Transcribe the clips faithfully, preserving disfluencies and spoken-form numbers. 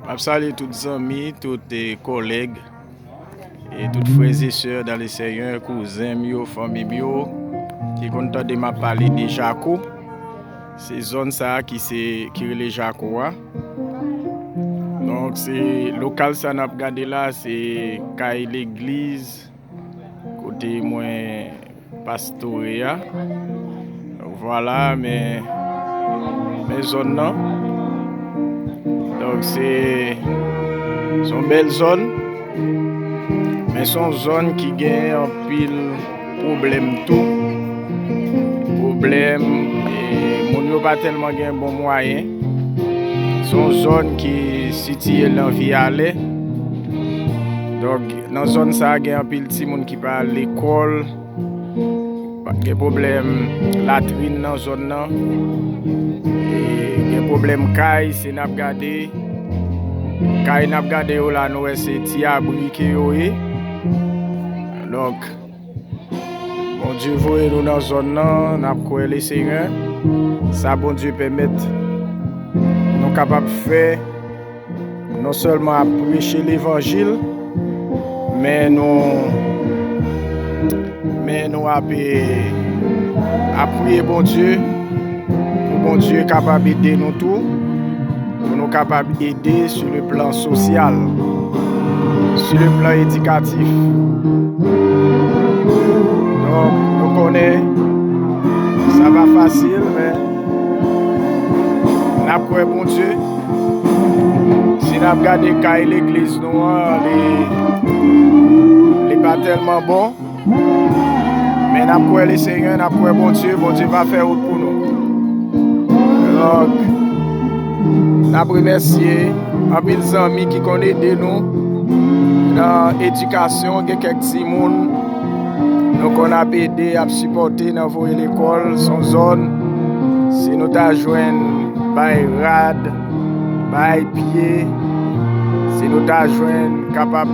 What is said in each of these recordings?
M ap salye tout zanmi, tout, eh, kòlèg, e tout frè e sè dan le Senyè, kouzen m yo, fanmi m yo, ki konn tande m ap pale de Jako. Se zòn sa a ki se, ki rele Jako a. Donk, se lokal sa n ap gade la, se kay legliz kote mwen pastore a. Donk, vwala, men, men zòn nan. Donk, se, se yon bèl zòn, men se yon zòn ki gen anpil pwoblèm tou. Pwoblèm, e, moun yo pa tèlman gen bon mwayen. Se yon zòn ki sitiye nan Vye Ale. Donk, nan zòn sa a, gen anpil timoun ki pa al lekòl. Gen pwoblèm latrin nan zòn nan. E gen pwoblèm kay, si n ap gade. Kay n ap gade yo la, nou wè se ti abri ke yo ye. Donk, Bondye voye nou nan zòn nan, n ap kwè le Senyè. Sa Bondye pèmèt nou kapab fè, non sèlman ap preche levanjil, men nou, men nou ap, eh, ap priye Bondye, pou Bondye kapab ede nou tou, pou nou kapab ede sou le plan sosyal, sou le plan edikatif. Donk, nou konnen sa pa fasil, men n ap kwè Bondye. Si n ap gade kay legliz nou an, li, li pa tèlman bon. Men n ap kwè le Senyè, n ap kwè Bondye, Bondye va fè wout pou nou. Donk, n ap remèsye anpil zanmi ki konn ede nou nan edikasyon. Gen kèk timoun nou konn ap ede, ap sipòte nan voye lekòl. Se yon zòn, si nou ta jwenn bay rad, bay pye, si nou ta jwenn kapab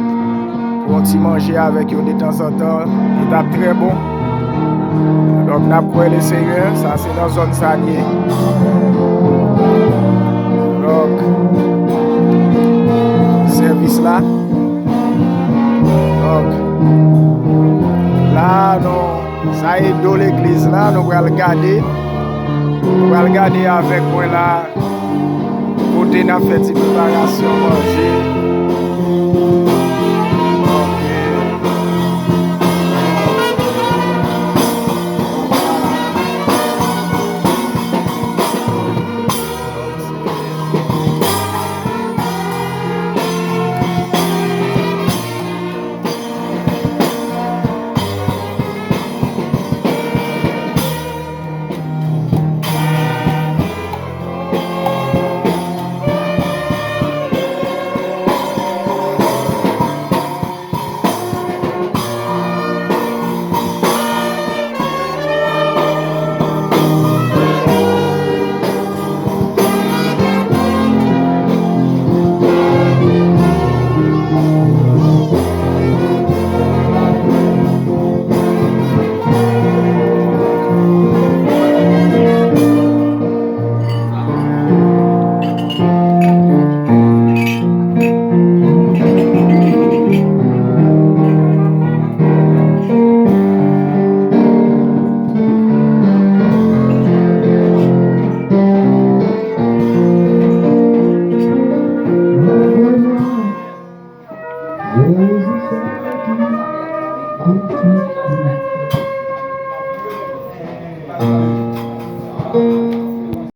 pran ti manje avèk yo detanzantan, li t ap trè bon. Donk, n ap kwè le Senyè, sa se nan zòn sa l ye. Donk, sèvis la. Donk, la, nou, sa e do legliz la, nou pral gade. Nou pral gade avèk mwen la. Kote n ap fè ti preparasyon manje. Ok.